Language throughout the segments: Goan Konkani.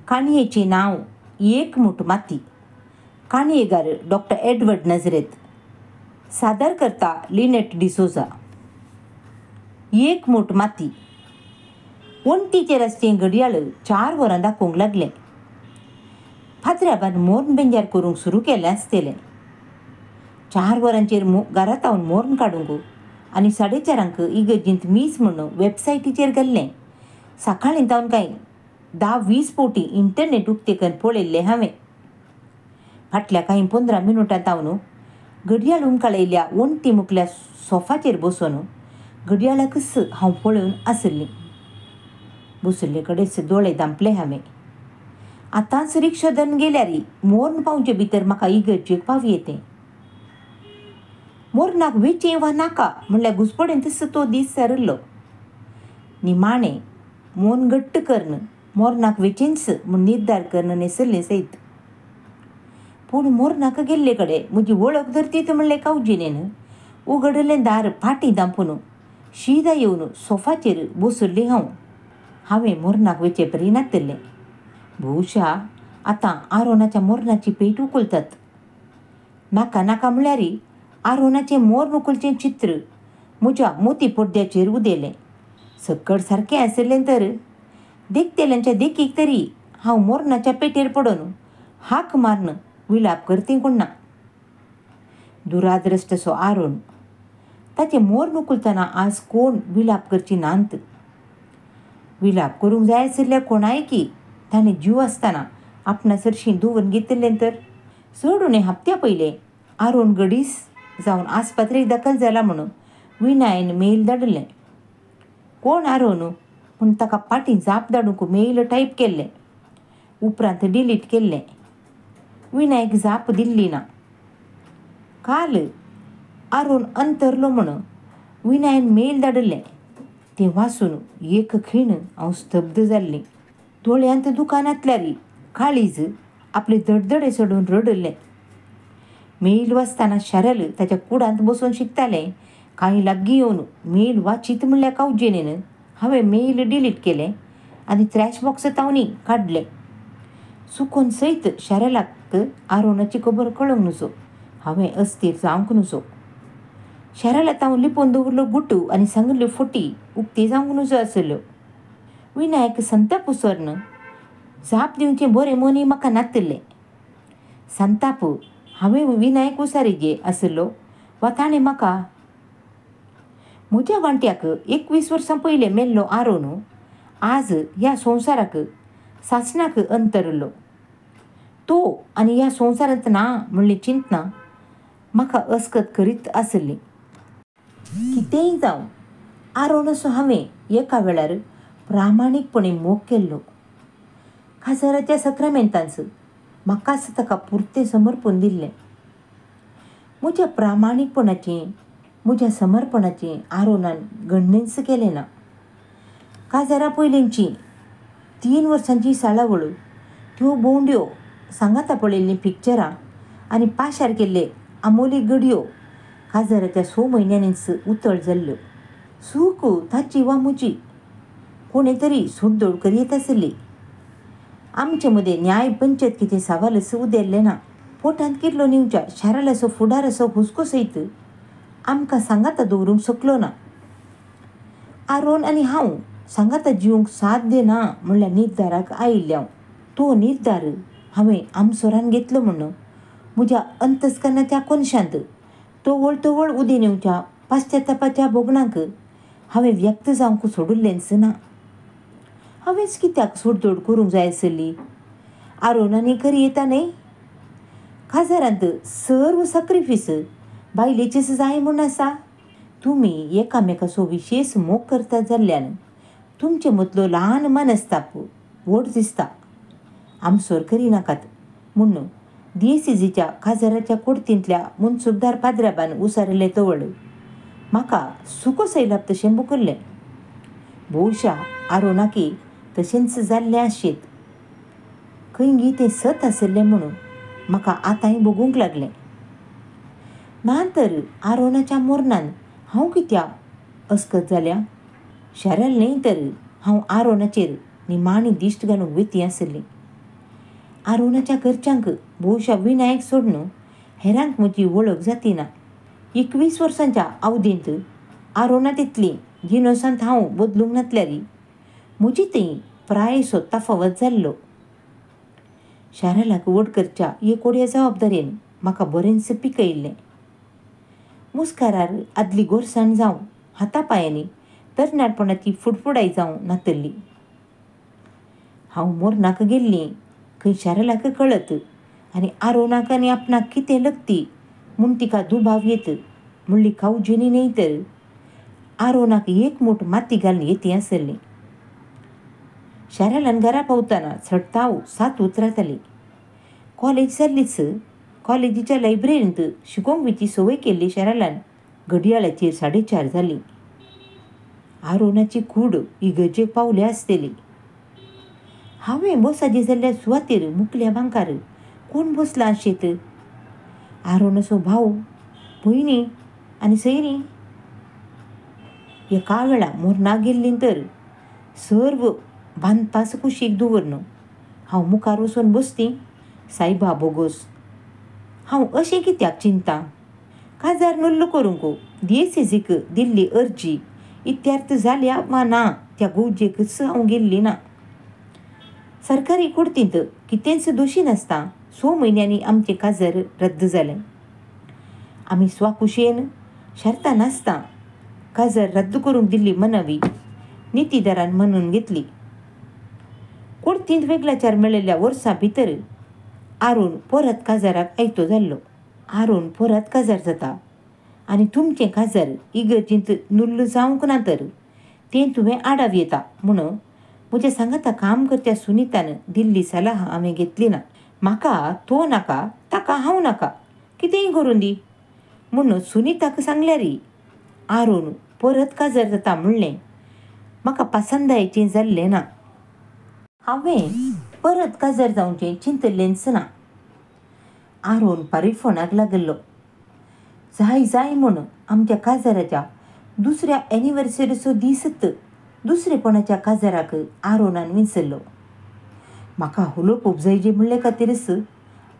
काणयेचें नांव एक मूठ माती. काणयेगार डॉक्टर एडवर्ड नजरेत. सादर करता लिनेट डिसोजा. एक मूठ माती. वण्टीचेर आसचें घडयाळ 4 वरां दाखोवंक लागलें. फातऱ्याबान मोर्न बेंजार करूंक सुरू केलें आसतलें. 4 वरांचेर घरांत हांव मोर्न काडूंक आनी 4:30 इगर्जींत मीस म्हूण वेबसायटीचेर घाल्लें. सकाळीं तावन कांय 10-20 फावटी इंटरनेट उक्तें करून पळयल्लें हांवें. फाटल्या कांय 15 मिनटां तावन घडयाळ उमकाळयल्या वण्टी मुखल्या सोफाचेर बसून घडयाळाकच हांव पळोवन आशिल्लीं. बशिल्ले कडेच दोळे धांपले हांवें. आतांच रिक्षा धरून गेल्यार मोर्न पावचे भितर म्हाका इगर्जेक पावयेतें. मोर्नाक वेचें वा नाका म्हणल्यार घुसपडेंतच तो दीस सारिल्लो. निमाणें मोन घट्ट करून मोर्नाक वेचेंच म्हूण निर्धार करून न्हेसल्लें सयत. पूण मोर्नाक गेल्ले कडेन म्हजी वळख धरतीत म्हणलें कावजिणेन उगडलें दार फाटीं धांपून शीदा येवन सोफाचेर बसल्ली हांव. हांवें मोर्नाक वेचे परी नातिल्लें. बहुशा आतां आरोनाच्या मोर्नाची पेट उखलतात. नाका नाका म्हळ्यार आरोनाचें मोर्न उखलचें चित्र म्हज्या मोती पड्ड्याचेर उदेलें. सक्कड सारकें आशिल्लें तर देखतेल्यांच्या देखीक तरी हांव मोर्नाच्या पेटेर पडून हाक मारून विलाप करती कोण ना. दुराद्रश्टसो आरोन ताचें मोर्न उखलतना आज कोण विलाप करची नात. विलाप करूंक जाय आशिल्ल्या कोणायकी ताणें जीव आसतना आपणा सरशीं दवरून घेतिल्लें तर. चड उणें हप्त्या पयलें आरोन गडीस जावन आस्पत्रेक दाखल जाला म्हणून विनायन मेल धाडिल्लें. कोण आरोन म्हूण ताका फाटीं जाप धाडूंक मेल टायप केल्लें. उपरांत डिलीट केल्लें. विनायक जाप दिल्ली ना. काल आरोन अंतरलो म्हणून विनायन मेल धाडिल्लें. तें वाचून एक खीण हांव स्तब्ध जाल्लीं. दोळ्यांत दुकानांतल्यार काळीज आपले धडधडे सोडून रडल्लें. मेल वाचतना शरल ताच्या कुडांत बसून शिकतालें. कांय लागीं येवन मेल वाचीत म्हणल्यार कावजेणेन हांवें मेल डिलीट केलें आनी ट्रॅश बॉक्स तावनी काडलें. चुकून सयत शरलाक आरोनाची खबर कळोवंक नुजो. हांवें अस्थिर जावंक नुजो. शरला तावन लिपोवन दवरलो गुटू आनी सांगिल्ल्यो फटी उक्ती जावंक नुजो आशिल्ल्यो. विनायक संताप उसरन जाप दिवचें बरें मनी म्हाका नातिल्लें. संताप हांवें विनायक उसारिगे आशिल्लो वा ताणें म्हाका. म्हज्या वांट्याक 21 वर्सां पयलें मेल्लो आरोन आज ह्या संवसाराक सासणाक अंतरलो. तो आनी ह्या संवसारांत ना म्हणली चिंतना म्हाका अस्कत करीत आशिल्ली. कितेंय जावं आरोन असो हांवें एका वेळार प्रामाणीकपणे मोग केल्लो. काजाराच्या सक्रामेंतांच म्हाकाच ताका पुरतें समर्पण दिल्लें. म्हज्या प्रामाणीकपणाचें म्हज्या समर्पणाचें आरोनान गणनेच केलें ना. काजारा पयलींची 3 वर्सांची साळावळ, त्यो भोंवड्यो, सांगाता पळयल्लीं पिक्चरां आनी पाशार केल्ले आमोली घडयो काजाराच्या 6 म्हयन्यांनीच उतळ जाल्ल्यो. सूख ताची वा म्हजी कोणें तरी सोडदोड करीत आशिल्ली. आमचे मदें न्याय पंचायतीचें सवालच उदेल्लें ना. पोटांत किल्लो निवच्या शारालाचो फुडाराचो हुस्को सयत आमकां सांगाता दवरूंक शकलो ना. आरोन आनी हांव सांगाता जिवंक साध्य ना म्हणल्यार निर्धाराक आयिल्लें हांव. तो निर्धार हांवें आमसोरान घेतलो म्हणून म्हज्या अंतस्करणाच्या कोनशांत तवळ तवळ उदेन येवच्या पाश्चातापाच्या भोगणांक हांवें व्यक्त जावंक सोडिल्लेंच ना. हांवेंच कित्याक सोडदोड करूंक जाय आसली? आरोनांनी करी येता न्हय. काजारांत सर्व सॅक्रिफीस बायलेचेच जाय म्हूण आसा. तुमी एकामेकाचो विशेश मोग करतात जाल्ल्यान तुमचे मदलो ल्हान मनस्ताप व्हड दिसता. आमसोर करिनाकात म्हूण दियेसीजीच्या काजाराच्या कोडतींतल्या मुनसुबदार पाद्राबान उसारिल्लें तवळ म्हाका सुको सैलाप तशें बुकल्लें. बहुशा आरोनाकी तशेंच जाल्लें आशेत. खंयगी तें सत आशिल्लें म्हणून म्हाका आतांय भोगूंक लागलें. ना तर आरोनाच्या मोर्नान हांव कित्याक अस्कत जाल्या? शरल न्हय तर हांव आरोनाचेर निमाणी दिश्ट घालूंक वेती आशिल्ली. आरोनाच्या घरच्यांक भोवशा विनायक सोडून हेरांक म्हजी वळख जातीना. 21 वर्सांच्या अवधींत आरोना तितली जिनोसांत हांव बदलूंक नातल्यारी म्हजी थंय प्रायसो तफावत जाल्लो. शारालाक व्हड करच्या एकोड्या जबाबदारेन म्हाका बरेंच पिकयल्लें. मुस्कारार आदली गोरसाण जावं हातापायांनी तरणाटपणाची फुडफुडाय जावं नातल्ली. हांव मोरनाक गेल्लीं खंय शारालाक कळत आनी आरोनाक आनी आपणाक कितें लगती म्हूण तिका दुबाव येत म्हणली कावजेनी न्हय तर आरोनाक एक मूठ माती घालून येती आसली. शारालान घरा पावतना चडताव 7 उतराताली. कॉलेज जाल्लीच कॉलेजीच्या लायब्ररींत शिकोवंक वयची संवय केल्ली शारालान घडयाळाचेर 4:30 जालीं. आरोनाची कूड इगर्जेक पावल्या आसतली. हांवें बसाजी जाल्ल्या सुवातेर मुकल्या बांकार कोण बसला आशेत? आरोनाचो भाव, भयणी आनी सयरीं. एका वेळा मोरनाक गेल्लीं तर सर्व बांदपास कुशीक दवरन हांव मुखार वचून बसती. सायबा बोगोस, हांव अशें कित्याक चिंता? काजार नुल्लो करूंक डीएसएसीक दिल्ली अर्जी इत्यार्थ जाल्या वा ना त्या गवजेकच हांव गेल्ली ना. सरकारी कुर्तींत कितेंच दोशी नासता 6 म्हयन्यांनी आमचें काजार रद्द जालें. आमी स्वाकुशेन शर्तां नासता काजार रद्द करूंक दिल्ली मनवी नितीदारान म्हणून घेतली. कुर्तींत वेगळाचार मेळिल्ल्या वर्सां भितर आरून परत काजाराक आयतो जाल्लो. आरून परत काजार जाता आनी तुमचें काजार इगर्जींत नुल्ल जावंक ना तर तें तुवें आडाव येता म्हणून म्हज्या सांगाता काम करच्या सुनितान दिल्ली सलाह हांवें घेतली ना. म्हाका तो नाका, ताका हांव नाका, कितेंय करून दी म्हणून सुनिताक सांगल्यारी आरून परत काजार जाता म्हणलें म्हाका पसंदायेचें जाल्लें ना. हांवें परत काजार जावचें चिंतलेंच ना. आरून पारिफोनाक लागिल्लो. जाय जाय म्हूण आमच्या काजाराच्या दुसऱ्या एनिवर्सरीचो दीसत दुसरेपणाच्या काजाराक आरोनान विंचल्लो. म्हाका हुलोप उपजायजे म्हणले खातीरच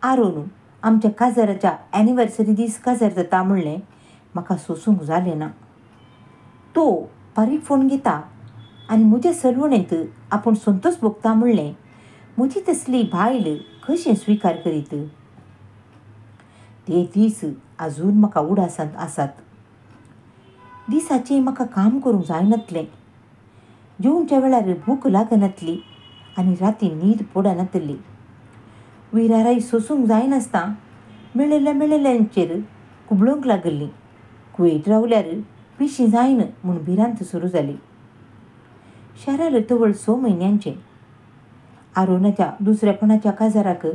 आरोन आमच्या काजाराच्या एनिवर्सरी दीस काजार जाता म्हणलें म्हाका सोसूंक जालें ना. तो बारीक फोन घेता आनी म्हज्या सलवणेंत आपूण संतोष भोगता म्हणलें म्हजी तसली बायल कशें स्विकार करीत? ते दीस आजून म्हाका उडासांत आसात. दिसाचें म्हाका काम करूंक जायनातलें. जेवच्या वेळार भूक लागनातली आनी राती न्हीद पडनातली. विराराय सोसूंक जायनासतना मेळिल्ल्या मेळिल्ल्यांचेर खुबळूंक लागिल्ली. कुवेट रावल्यार पिशी जायन म्हूण भिरांत सुरू जाली. शारार तवळ 6 म्हयन्यांचें. आरोनाच्या दुसऱ्यापणाच्या काजाराक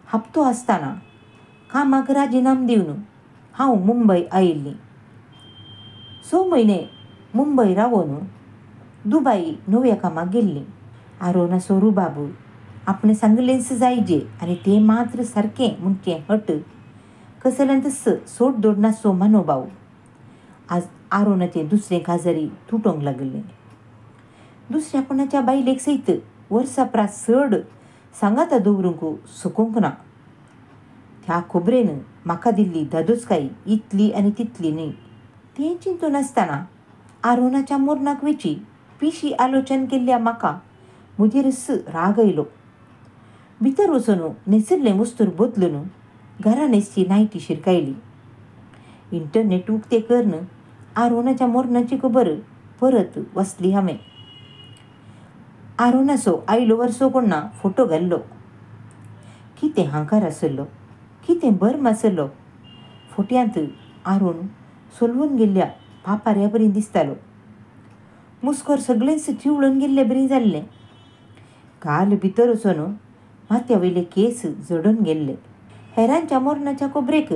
हप्तो आसतना कामाक राजिनाम दिवन हांव मुंबय आयिल्लीं. 6 म्हयने मुंबय रावन दुबाई नव्या कामाक गेल्लीं. आरोनाचो रुबाबू आपणें सांगलेंच जायजे आनी तें मात्र सारकें म्हणचें हट कसल्यांतच सोड दोडनासो मनोभाव आज आरोनाचें दुसरें काजारी तुटोंक लागिल्लें. दुसऱ्यापणाच्या बायलेक सयत वर्सा प्रास चड सांगाता दवरूंक सकूंक ना. त्या खबरेन म्हाका दिल्ली दादोसकाय इतली आनी तितली न्हय. तें चिंतून आसतना आरोनाच्या मोरनाक वेची पिशी आलोचन केल्ल्या म्हाका म्हजेरच राग आयलो. भितर वचून न्हेसिल्लें वस्तूर बदलून घरा न्हेसची नायटी शिरकायली. इंटरनेट उक्तें करून आरोनाच्या मोरनाची खबर परत वाचली हांवें. आरोनाचो आयलो वर्सो कोणा फोटो घाल्लो. कितें हांकार आसलो, कितें भर्म आसलो. फोट्यांत आरोन सोलवून गेल्ल्या पापाऱ्या बरी दिसतालो. मुस्कोर सगळेंच चिवळून गेल्ले बरी जाल्लें. काल भितर वचून माथ्या वयले केस जडून गेल्ले. हेरांच्या मोरनाच्या खबरेक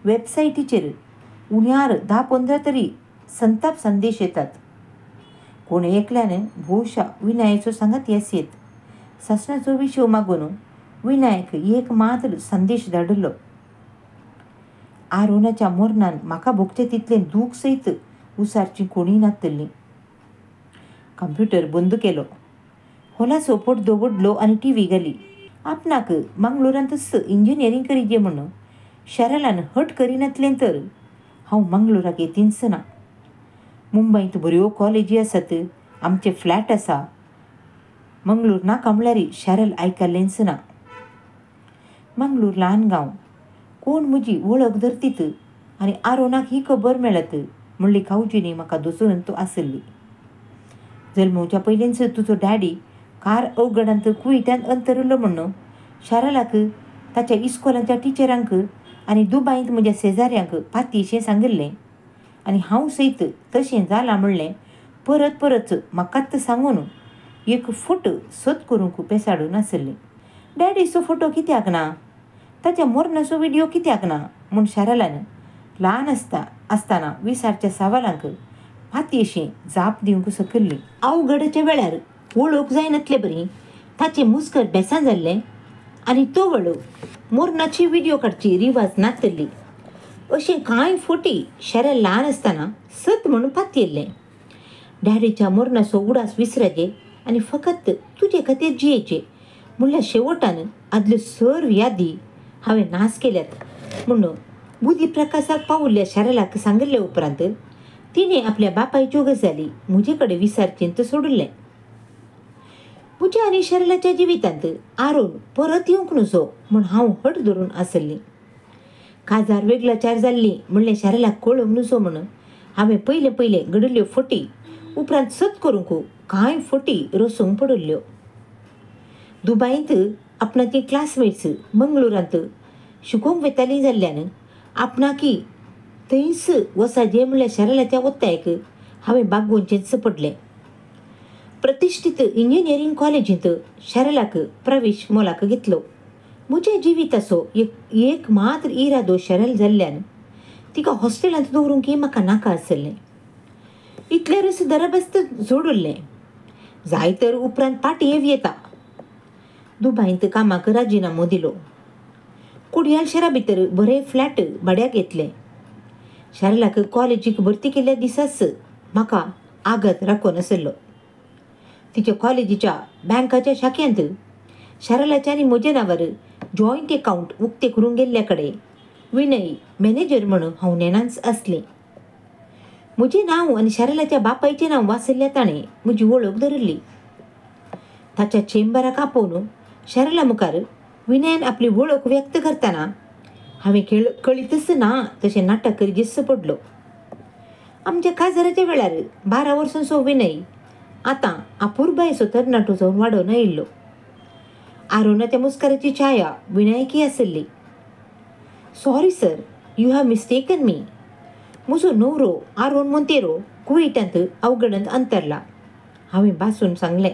वेबसायटीचेर उण्यार 10-15 तरी संताप संदेश येतात. कोण एकल्यान भोवशा विनायचो सांगात येत सासणाचो विशय मागून विनायक एक मात्र संदेश धाडिल्लो. आरोनाच्या मोरनान म्हाका भोगचें तितलें दूख सयत उसारची कोणी नातल्ली. कंप्युटर बंद केलो. हॉलाचो पडदो ओडलो आनी टी व्ही घाली. आपणाक मंगळुरांतच इंजिनियरींग करीजे म्हणून शरलान हट करिनातलें तर हांव मंगळुराक येतींच ना. मुंबयंत बऱ्यो कॉलेजी आसात, आमचें फ्लॅट आसा. मंगळूर नाका म्हळ्यार शरल आयकल्लेंच ना. मंगळूर ल्हान गांव, कोण म्हजी वळख धरतीत आनी आरोनाक ही खबर मेळत म्हणली कावजीनी म्हाका दसून तो आसली. जल्मोवच्या पयलींच तुजो डॅडी कार अवघडांत कुवेटांत अंतरलो म्हणून शारलाक, ताच्या इस्कोलाच्या टिचरांक आनी दुबायंत म्हज्या शेजाऱ्यांक पातयेशें सांगिल्लें आनी हांव सयत तशें जालां म्हणलें परत परत म्हाकाच सांगून एक फोटो सत करूंक पेसाडून आसली. डॅडीचो फोटो कित्याक ना, ताच्या मरणाचो व्हिडियो कित्याक ना म्हूण शारलान ल्हान आसतना विसारच्या सवालांक पातयेशी जाप दिवंक शकल्ली. अवघडाच्या वेळार वळख जायनातले बरी ताचें मुस्कर बेसां जाल्लें आनी तो वळख मरणाची व्हिडियो काडची रिवाज नातली. अशें कांय फोटी शरल ल्हान आसतना सत म्हणून पातयेल्लें. डॅडीच्या मरणाचो उडास विसराजे आनी फकत तुजे खातीर जियेचे म्हणल्यार शेवटान आदल्यो सर्व यादी हांवें नाश केल्यात म्हणून बुद्धी प्रकाशाक पावल्ल्या शरलाक सांगिल्ले उपरांत तिणें आपल्या बापायच्यो गजाली म्हजे कडेन विसारचें सोडिल्लें. म्हज्या आनी शरलाच्या जिवितांत आरोन परत येवंक नुजो म्हूण हांव हट धरून आसली. काजार वेगळाचार जाल्ली म्हणलें शरलाक कळोवंक नुजो म्हणून हांवें पयले पयले घडिल्ल्यो फटी उपरांत सत करूंक कांय फटी रसूंक पडिल्ल्यो. दुबायंत आपणाची क्लासमेट्स मंगळुरांत शिकोवंक वेतालीं जाल्ल्यान आपणाकी थंयच वसाजे म्हणल्यार शरलाच्या ओत्तायक हांवें बागोवचेंच पडलें. प्रतिश्ठीत इंजिनियरींग कॉलेजींत शरलाक प्रवेश मोलाक घेतलो. म्हज्या जिविताचो एक मात्र इरादो शरल जाल्ल्यान तिका हॉस्टेलांत दवरूंक म्हाका नाका आसलें. इतल्यारूच दरबस्त जोडिल्लें जाय तर उपरांत पाटी येव येता. दुबायंत कामाक राजिनामो दिलो. कुडयाल शहरा भितर बरें फ्लॅट भाड्याक घेतलें. शरलाक कॉलेजीक भरती केल्ल्या दिसाच म्हाका आगत राखून आसलो. तिच्या कॉलेजीच्या बँकाच्या शाखेंत शरलाच्या आनी म्हज्या नांवार जॉयंट एकावंट उक्तें करूंक गेल्ल्या कडेन विनय मॅनेजर म्हणून हांव नेणांच आसलें. म्हजें नांव आनी शरलाच्या बापायचें नांव वाचिल्ल्या ताणें म्हजी वळख धरिल्ली. ताच्या चेंबराक आपोवन शरला मुखार विनयान आपली वळख व्यक्त करतना हांवें कळीतच ना तशें नाटक करीत पडलो. आमच्या काजाराच्या वेळार 12 वर्सांचो विनय आतां अपुरबायेचो तरणाटो जावन वाडोवन आयिल्लो. आरोनाच्या मुस्काराची छाया विनायकी आसली. Sorry sir, you have mistaken me. म्हजो न्हवरो आरोन मोंतेरो कुवेटांत अवघडांत अंतरला, हांवें बासून सांगलें.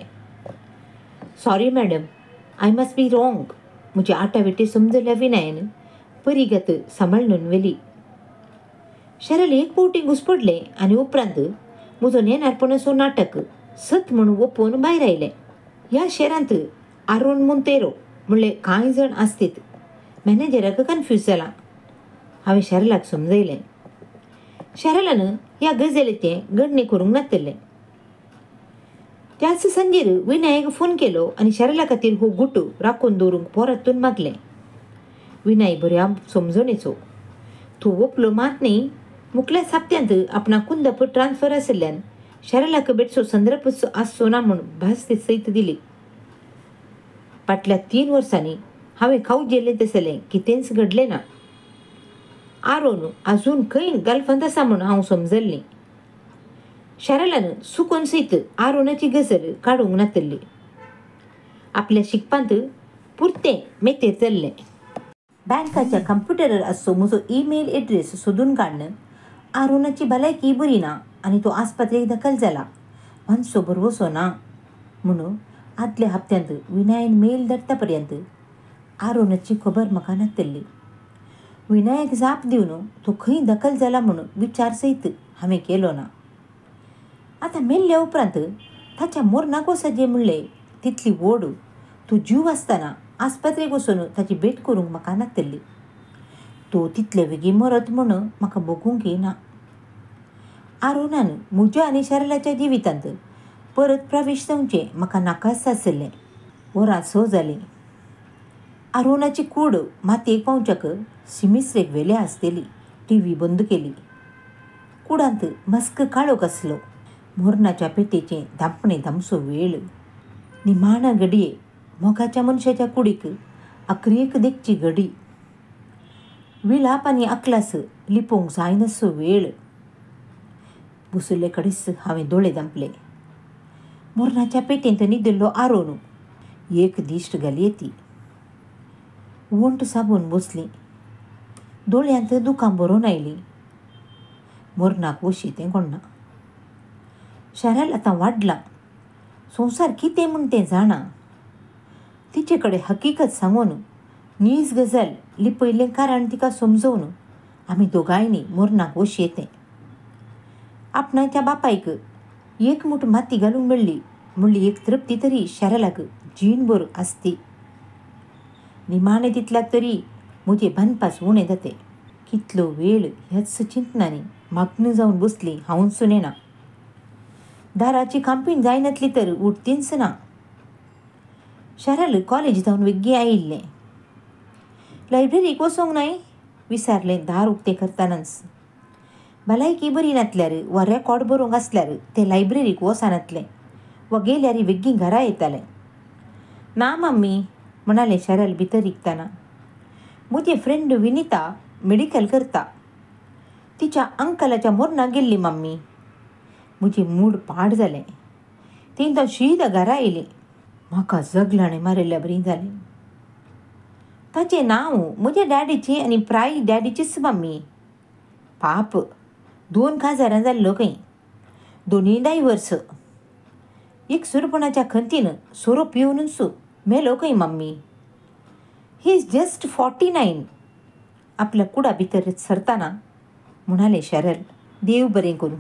Sorry madam, I must be wrong. म्हजी आटाविटी समजल्या विनयन परिगत सांबाळून व्हेली. शरल एक फावटी घुसपडलें आनी उपरांत म्हजो नेणारपणाचो नाटक सत म्हणून ओपोवन भायर आयलें. ह्या शहरांत आरोन मोंतेरो म्हणले कांय जाण आसतीत. मॅनेजराक कन्फ्यूज जाला. हांवें शरलाक समजयलें. शरलान ह्या गजालीचें गणणे करूंक नातिल्लें. त्याच सांजेर विनायक फोन केलो आनी शरला खातीर हो गुट राखून दवरूंक परतून मागलें. विनाय बऱ्या समजणेचो. तो ओपलो मात न्ही मुखल्या साप्त्यांत आपणा कुंदापूर ट्रान्सफर आशिल्ल्यान शरलाक बेटसो संदर्भ आसचो ना म्हूण भास सयत दिली. फाटल्या 3 वर्सांनी हांवें खावजेलें तसलें कितेंच घडलें ना. आरोन आजून खंय गल्फांत आसा म्हूण हांव समजल्लें. शरलान सुकोन सयत आरोनाची गजल काडूंक नातिल्ली. आपल्या शिकपांत पुरतें मेतेर चल्लें. बँकाच्या कंप्युटरार आसचो म्हजो ईमेल एड्रेस सोदून काडून आरोनाची भलायकी बरी ना आनी तो आस्पत्रेक दाखल जाला, मातसो भरवसो ना म्हणून आदल्या हप्त्यांत विनयन मेल धाडटा पर्यंत आरोनाची खबर म्हाका नातिल्ली. विनायक जाप दिवन तो खंय दखल जाला म्हणून विचार सयत हांवें केलो ना. आतां मेल्ल्या उपरांत ताच्या मरणाक वचचें म्हणलें तितली ओड तो जीव आसतना आस्पत्रेक वचून ताची भेट करूंक म्हाका नातिल्ली. तो तितले वेगीं मरत म्हणून म्हाका भोगूंक येना. आरोनान म्हज्या आनी शरलाच्या जिवितांत परत प्रवेश जावचें म्हाका नाकाच आशिल्लें. वरां 6 जालीं. आरोनाची कूड मातयेक पावच्याक सिमिस्रेक वेल्या आसतली. टी व्ही बंद केली. कुडांत मस्क काळोख आसलो. मोरनाच्या पेटेचें धांपणें धांपसो वेळ. निमाणा घडये मोगाच्या मनशाच्या कुडीक अक्रेक देखची घडी. विलाप आनी अकलास लिपोवंक जायनासो वेळ. बसुल्ले कडेच हांवें दोळे धांपले. मोरनाच्या पेटेंत न्हिदिल्लो आरोन एक दिश्ट घाली ती. वंट साबून बसली. दोळ्यांत दुकां भरून आयलीं. मोरनाक वशी तें कोण्णा. शरल आतां वाडलां. संवसार कितें म्हूण तें जाणा. तिचे कडेन हकीकत सांगून नीज गजाल लिपयल्लें कारण तिका समजोवन आमी दोगांयनी मोरनाक वशी येतें. आपणाच्या बापायक एक मूठ माती घालूंक मेळ्ळी म्हणली एक तृप्ती तरी शरलाक जीणभर आसती. निमाणें तितल्याक तरी म्हजे बांदपास उणें जाते. कितलो वेळ ह्याच चिंतनांनी मागणू जावन बसली हांवूच नेणा. दाराची कांपीण जायनातली तर उठतीच ना. शरल कॉलेज जावन वेगीं आयिल्लें. लायब्ररीक वचूंक नाय? विचारलें दार उक्तें करतनाच. भलायकी बरी नासल्यार वा रेकॉर्ड बरोवंक आसल्यार तें लायब्ररीक वचनातलें वा गेल्यार वेगीं घरा येतालें. ना मम्मी, म्हणालें शरल भितर रिगतना. म्हजें फ्रेंड विनिता मेडिकल करता. तिच्या अंकलाच्या मोरनाक गेल्ली मम्मी. म्हजें मूड पाड जालें. तें शीदा घरा आयलीं. म्हाका जगलाणें मारिल्ल्या बरी जालें. ताचें नांव म्हज्या डॅडीचें आनी प्राय डॅडीचीच मम्मी. पाप, 2 काजारां जाल्लो खंय. दोनूय डायवर्स. एक सुरपणाच्या खंतीन सोरो पिवनूच मेलो खंय मम्मी. He is just 49. आपल्या कुडा भितर सरतना म्हणालें शरल. देव बरें करूं.